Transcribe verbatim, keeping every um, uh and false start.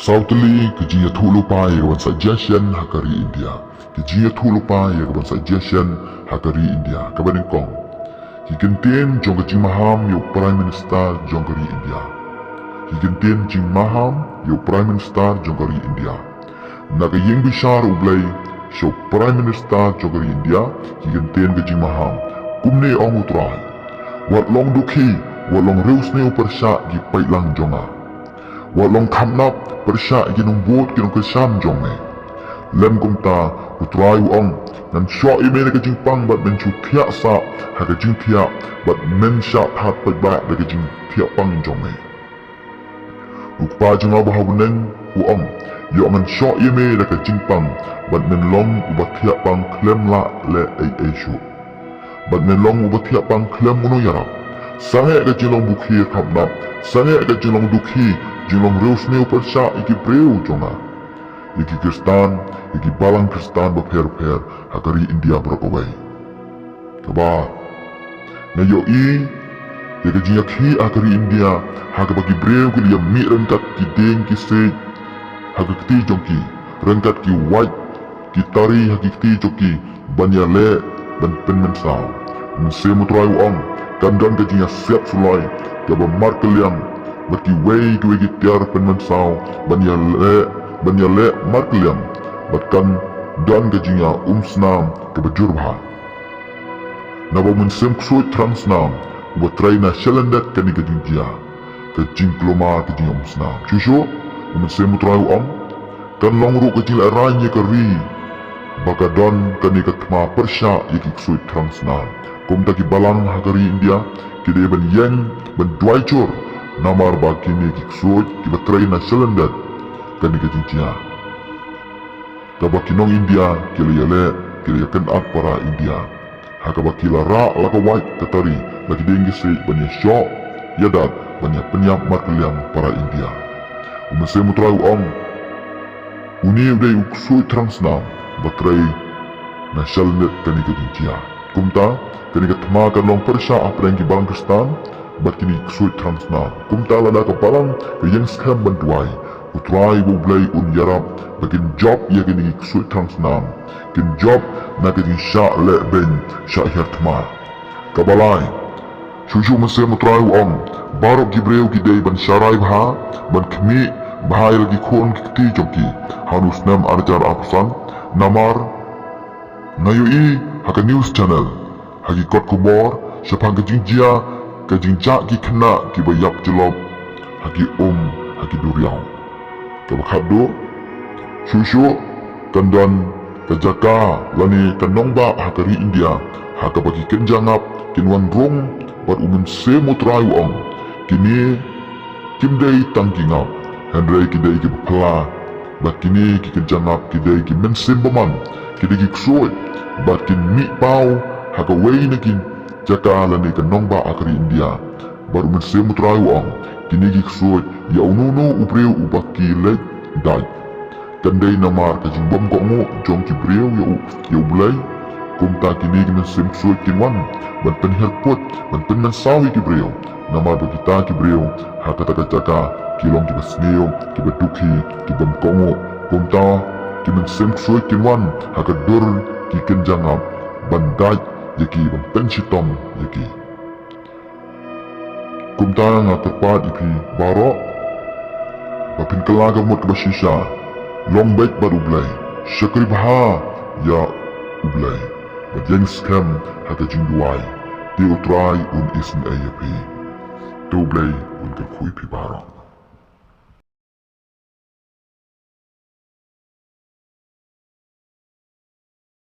Saw tylli ki jingïathuhlypa ïa ka ban sa jia shen ha ka ri India. Ki jingïathuhlypa ïa ka ban sa jia shen ha ka ri India. Kaba nyngkong, ki kyntien jong ka jingmaham ïa u Prime Minister jong ka ri India. Ki kyntien jingmaham ïa u Prime Minister jong ka ri India. Na ka ïing bishar U Blei sha u Prime Minister jong ka ri India, ki kyntien ka jingmaham. Kumne ong U Trai: Wat long dukhi, wat long riewsniew pyrshah ki paidlang jong nga. Wat long khamnap pyrshah ki nongbud ki nongkyrshan jong me. Lem kumta, U Trai u ong: Ngan shoh ïa me da ka jingpang bad men shu thiah sah ha ka jingthiah, bad men shah phad paidbah da ka jingthiah pang jong me. U Kpa jong nga uba ha bneng u ong: Ïoh, ngan shoh ïa me da ka jingpang, bad men long uba thiah pang khlem lah leh ei ei shuh. Bad men long uba thiah pang khlem uno ïarap. Sangeh ka jinglong bukhi khamnap, sangeh ka jinglong dukhi, jinglong riewsniew pyrshah ïa ki briew jong nga, ïa ki Khristan, ïa ki balang Khristan bapher bapher ha ka ri India baroh kawei. Kaba nga ïohi ïa ka jingïakhih ha ka ri India, ha kaba ki briew ki la ïa mih ryngkat ki dieng ki siej ha ka kti jong ki, ryngkat ki wait ki tari ha ki kti jong ki, ban ïaleh ban pynmynsaw. U Mynsiem U Trai u ong: Kan don ka jingïasiat suloi kaba markylliang bad kiwei kiwei ki tiar pynmynsaw ban ïaleh, ban ïaleh markylliang, bad kan don ka jingïaumsnam kaba jur bha. Naba u Mynsiem Ksuid Thrang Snam uba trei na shalyndet kane ka jingjia, ka jingkulmar ka jingïaumsnam. Shuh shuh, u Mynsiem U Trai u ong: Kan long ruh ka jinglehrain ïa ka ri, ba ka don kane ka thma pyrshah ïa ki ksuid thrang snam. Kumta ki balang ha ka ri India ki dei ban ïeng ban duwai jur, namar ba kine ki ksuid kiba trei na shalyndet kane ka jingjia, kaba ki nong India ki la ïaleh, ki la ïakynad para India, ha kaba ki la rah la ka wait ka tari, la ki dieng ki siej ban ïashoh ïadat, ban ïapynïap markylliang para India. U Mynsiem U Trai u ong: Une u dei u ksuid thrang snam ba trei na shalyndet kane ka jingjia. Kumta kane ka thma kan long pyrshah hapdeng ki balang Khristan bad kine ki ksuid thrang snam. Kumta lada ka balang ka ïeng skhem ban duwai, U Trai U Blei un ïarap ba kin jop ïa kine ki ksuid thrang snam, kin jop na ka jingshah leh beiñ shah hiar thma. Kaba lai, shuh shuh Mynsiem U Trai u ong: Baroh ki briew ki dei ban sharai bha, ban khmih bha ïa la ki khun ki kti jong ki ha une u snem ar hajar arphew san. Namar nga ïohi ha ka news channel, ha ki kot khubor, shaphang ka jingjia, ka jingjah ki khynnah kiba ïap jyllop ha ki um, ha ki duriaw. Kaba khatduh, shuh shuh kan don ka jaka lane ka nongbah ha ka ri India ha kaba ki kynja ngap kin wan rung bad u Mynsiem U Trai u ong: Kine kim dei tang ki ngap, hynrei ki dei kiba phylla, bad kine ki kynja ngap ki dei ki mynsiem bymman, ki dei ki ksuid, bad kin mih paw ha kawei na ki jaka lane ka nongbah ha ka ri India. Bad u Mynsiem U Trai u ong: Kine ki ksuid, ïa uno uno u briew uba ki leit dait, kan dei namar ka jingbym kohnguh jong ki briew ïa U, ïa U Blei. Kumta kine ki mynsiem ksuid kin wan ban pynhiar put, ban pynmynsaw ïa ki briew, namar ba kita ki briew ha kata ka jaka ki long kiba sniew, kiba dukhi, kibym kohnguh. Kumta ki mynsiem ksuid kin wan ha ka dur ki kynja ngap ban dait ïa ki, ban pynshitom ïa ki. Kumta nga kyrpad ïa phi baroh ba phin kylla ka mut kaba shisha, long beit bad U Blei, shakri bha ïa U Blei, bad ïeng skhem ha ka jingduwai, te U Trai un isynei ïa phi. Te U Blei un kyrkhu ïa phi baroh.